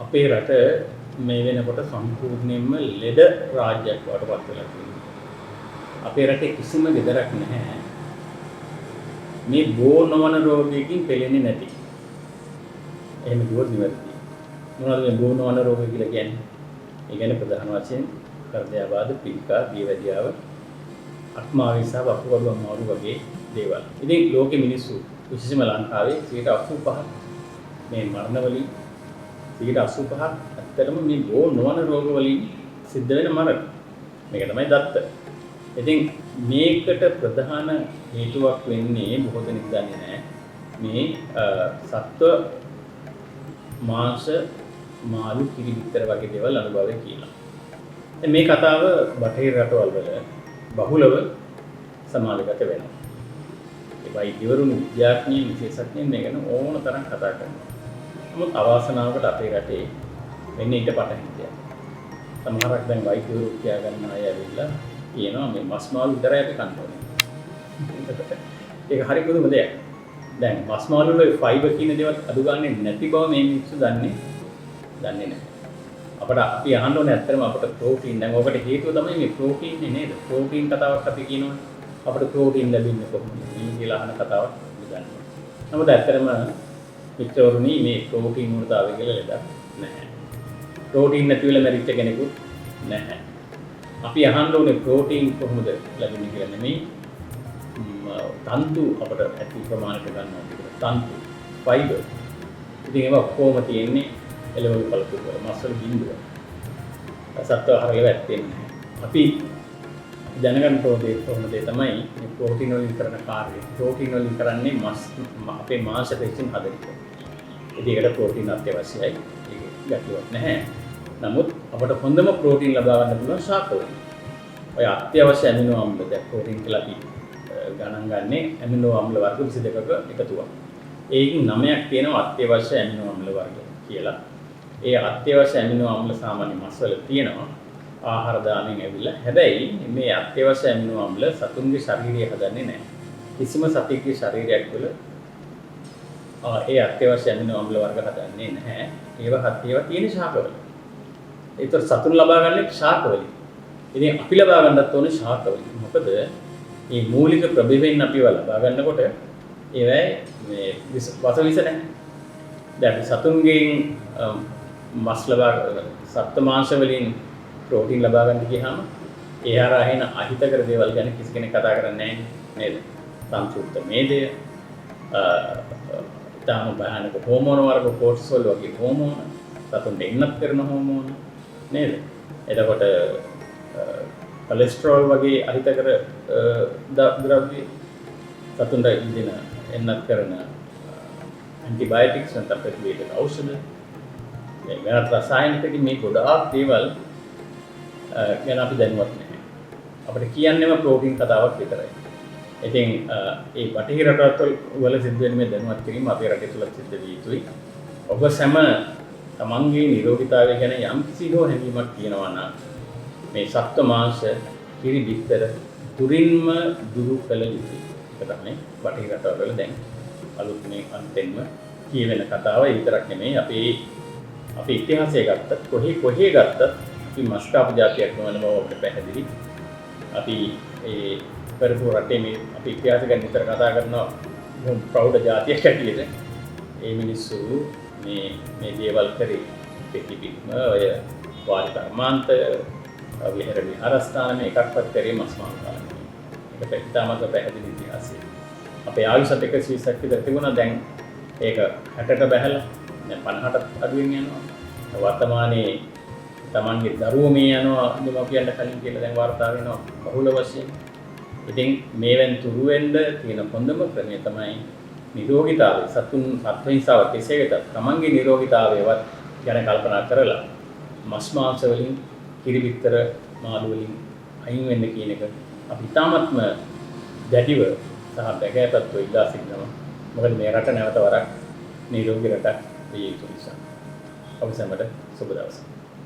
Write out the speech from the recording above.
අපේ රට මේ වෙනකොට සම්පූර්ණයෙන්ම ලෙඩ රාජ්‍යයක් බවට පත් වෙලා තියෙනවා. අපේ රටේ කිසිම ගෙදරක් නැහැ මේ බෝ නොවන රෝගයකින් පෙළෙන්නේ නැති. එහෙම කිව්වොත් නිවැරදියි. මොනවද මේ බෝ නොවන රෝග කියලා කියන්නේ? ඒ කියන්නේ ප්‍රධාන වශයෙන් හෘදයාබාධ, පිළිකා, දියවැඩියාව, අක්මාවේ සහ වකුගඩු අමාරු වගේ දේවල්. ඉතින් ලෝකෙ මිනිස්සු, විශේෂයෙන්ම ලංකාවේ 85ක් මේ මරණ වලින්, 85ක් ඇත්තටම මේ බෝ නොවන රෝග වලින් සිද්ධ වෙන මරණ. මේක තමයි දත්ත. ඉතින් මේකට ප්‍රධාන හේතුවක් වෙන්නේ, බොහෝ දෙනෙක් දන්නේ නැහැ, මේ සත්ව මාංශ, මාළු, කිරි බිත්තර වගේ දේවල් අනුභවය කියලා. දැන් මේ කතාව බටහිර රටවල් වල බහුලව සමාජගත වෙනවා. ඒ වෛද්‍යවරුන්, විද්‍යාඥයින්, විශේෂඥයින් මේ ගැන ඕන තරම් කතා කරනවා. නමුත් අවාසනාවකට අපේ රටේ වෙන්නේ ඊට පටහැනි දෙයක්. සමහරක් දැන් වෛද්‍යවරු කියා ගන්න අය ඇවිල්ලා කියනවා මේ මස් මාළු විතරයි අපි කන්න ඕනේ. එතකොට ඒක හරි පුදුම දෙයක්. දැන් මස් මාළු වල ෆයිබර් කියන දේවල් අඩු ගන්නේ නැති බව මේ මිනිස්සු දන්නේ දන්නේ නැහැ. අපට අපි අහන්න ඕනේ ඇත්තටම අපට ප්‍රෝටීන්, දැන් ඔකට හේතුව තමයි මේ ප්‍රෝටීන් නේ නේද? ප්‍රෝටීන් කතාවක් අපි කියනවනේ. අපට ප්‍රෝටීන් ලැබෙන්නේ කොහොමද? මේ කියලා අහන කතාවක් අපි දන්නවා. නමුත් ඇත්තටම මිත්‍රවරුනි, මේ ප්‍රෝටීන් ඌනතාවය කියලා ලෙඩක් නැහැ. ප්‍රෝටීන් නැති වෙලා මැරිච්ච කෙනෙකුත් නැහැ. අපි අහන්න ඕනේ ප්‍රෝටීන් කොහොමද ලැබෙන්නේ කියලා නෙමෙයි. තන්තු අපට ඇති ප්‍රමාණයට ගන්නවා කියලා. තන්තු, ෆයිබර්. ඉතින් ඒවා ඔක්කොම තියෙන්නේ එළවලු පළතුරු වල. මස් වල බිඳුව. සත්ව ආහාර වල ඇත්තේ නැහැ. අපි දැනගන්න ඕනේ කොහොමද දේ තමයි මේ ප්‍රෝටීන් වලින් කරන කාර්යය. ප්‍රෝටීන් වලින් කරන්නේ මස් අපේ මාංශ පේශීන් හදන එක. ඉතින් ඒකට ප්‍රෝටීන් අත්‍යවශ්‍යයි. ඒක ගැටලුවක් නැහැ. නමුත් අපට හොඳම ප්‍රෝටීන් ලබා ගන්න පුළුවන් ශාක වලින්. ඔය අත්‍යවශ්‍ය ඇමිනෝ අම්ල, දැන් ප්‍රෝටීන් කියලා අපි ගණන් ගන්නේ ඇමිනෝ අම්ල වර්ග 22ක එකතුවක්. ඒකින් නවයක් තියෙනවා අත්‍යවශ්‍ය ඇමිනෝ අම්ල වර්ග කියලා. ඒ අත්‍යවශ්‍ය ඇමිනෝ අම්ල සාමාන්‍ය මස් වල තියෙනවා ආහාර දාණයෙන් ඇවිල්ලා. හැබැයි මේ අත්‍යවශ්‍ය ඇමිනෝ අම්ල සතුන්ගේ ශරීරය හදන්නේ නැහැ. කිසිම සතෙකුගේ ශරීරයක් තුළ ඒ අත්‍යවශ්‍ය ඇමිනෝ අම්ල වර්ග හදන්නේ නැහැ. ඒවා තියෙන ශාකවල. ඒතර සතුන් ලබා ගන්නේ ශාක වලින්. ඉතින් අපි ලබා ගන්නත් ඕනේ ශාක වලින්. මොකද මේ මූලික ප්‍රභේදයෙන් අපිව ලබා ගන්නකොට ඒවැ මේ වස විස නැහැ. දැන් අපි සතුන්ගෙන් මස් ලබා, සත්ව මාංශ වලින් ප්‍රෝටීන් ලබා ගන්න ගියාම ඒ හරහා එන අහිතකර දේවල් ගැන කිසි කෙනෙක් කතා කරන්නේ නැහැ නේද? සංතෘප්ත මේදය, ඉතාම භයානක හෝමෝන වර්ග, කෝටිසෝල් වගේ හෝමෝන, සතුන්ට එන්නත් කරන හෝමෝන නේද? එතකොට කොලෙස්ටරෝල් වගේ අහිතකර ද්‍රව්‍ය, සතුන්ට දෙන එන්නත් කරන ඇන්ටිබයොටික්ස් නැත්නම් ප්‍රතිවේදක ඖෂධ, මේ වෙනත් රසායනික, ඉතින් මේ ගොඩාක් දේවල් ගැන අපි දැනුවත් නැහැ. අපිට කියන්නෙම ප්‍රෝටීන් කතාවක් විතරයි. ඉතින් ඒ බටහිර රටවල් වල සිද්ධ වෙන මේ දැනුවත් කිරීම අපේ රටේ තුලත් සිද්ධ විය යුතුයි. ඔබ සැම තමන්ගේ නිරෝගීතාවය ගැන යම් කිසි හෝ හැඟීමක් තියෙනවා නම් මේ සත්ව මාංශ, කිරි බිත්තර දුරින්ම දුරු කළ යුතුයි. ඒක තමයි බටහිර රටවල් වල දැන් අලුත් මේ අලුතෙන්ම කියවෙන කතාව. ඒ විතරක් නෙමෙයි, අපේ අපේ ඉතිහාසය ගත්තත්, කොහේ කොහේ ගත්තත් අපි මස් කාපු ජාතියක් නොවන බව අපිට පැහැදිලි. අපි ඒ කරපු රටේ මේ අපි ඉතිහාසය ගැන නිතර කතා කරනවා බොහොම ප්‍රෞಢ ජාතියක් හැටියට. ඒ මිනිස්සු මේ මේ දේවල් කරේ. පෙතිපික්ම, ඔය වාරි කර්මාන්ත, විහෙර විහාරස්ථාන මේ එකක්වත් කරේ මස් මාළු කාලා නෙමෙයි. ඒක ඉතාමත් පැහැදිලි ඉතිහාසය. අපේ ආයුෂත් 120ක් විතර තිබුණා. දැන් ඒක 60ට බැහැලා දැන් 50ට අඩුවෙන් යනවා. වර්තමානයේ තමන්ගේ දරුවෝ මේ යනවා දෙමව්පියන්ට කලින් කියලා දැන් වාර්තා වෙනවා බහුල වශයෙන්. ඉතින් මේවෙන් තුරු වෙන්න තියෙන හොඳම ක්‍රමය තමයි නිරෝගීතාවය, සතුන් සත්ව හිංසාව කෙසේ වෙතත් තමන්ගේ නිරෝගීතාවයවත් ගැන කල්පනා කරලා මස් මාංශ වලින්, කිරි බිත්තර, මාළු වලින් අයින් වෙන්න කියන එක අපි ඉතාමත්ම දැඩිව සහ බැගෑපත්ව ඉල්ලා සිටිනවා. මොකද මේ රට නැවත වරක් නිරෝගී රටක් විය යුතු නිසා. ඔබ සැමට සුබ දවසක්.